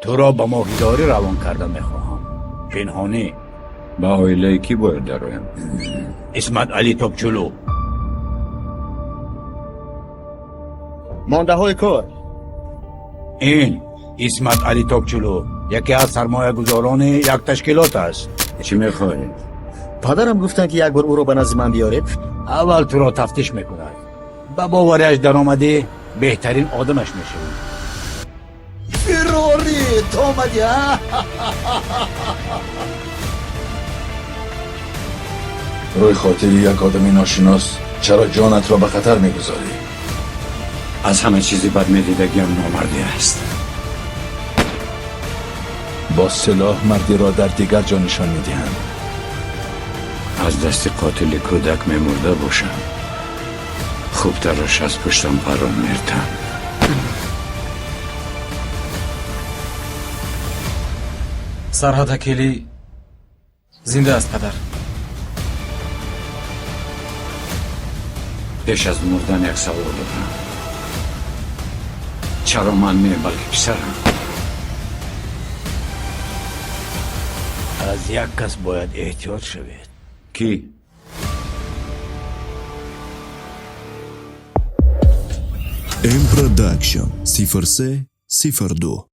Туро ба моҳидорӣ равон карда мехоҳам. Пинҳонӣ. Ба оилаи кӣ бояд дароям? Исмат Али Топчулу. Мондаҳои кор. Ин Исмат Али Топчулу яке аз сармоягузорони як ташкилот аст. Чӣ мехоҳӣ? Падарам гуфтанд, ки як бор ӯро ба назди ман биёред. Аввал туро тафтиш мекунад. Ба бовариаш даромадӣ, беҳтарин одамаш мешавӣ. Фирорӣ, ту омадӣ, а? Рӯи хотири як одами ношинос чаро ҷонатро ба хатар мегузорӣ? Аз ҳама чизи бад медидагиам номардӣ аст. Бо силоҳ мардиро дар дигар ҷо нишон медиҳанд. Аз дасти қотили кӯдак мемурда бошам, хубтараш аз пуштам парон мертам. Сарҳад Акелӣ зинда аст, падар. Пеш аз мурдан як савол дорам: чаро ман не, балки писарам? Аз як кас бояд эҳтиёт шавед. Кӣ? M Production 03 02.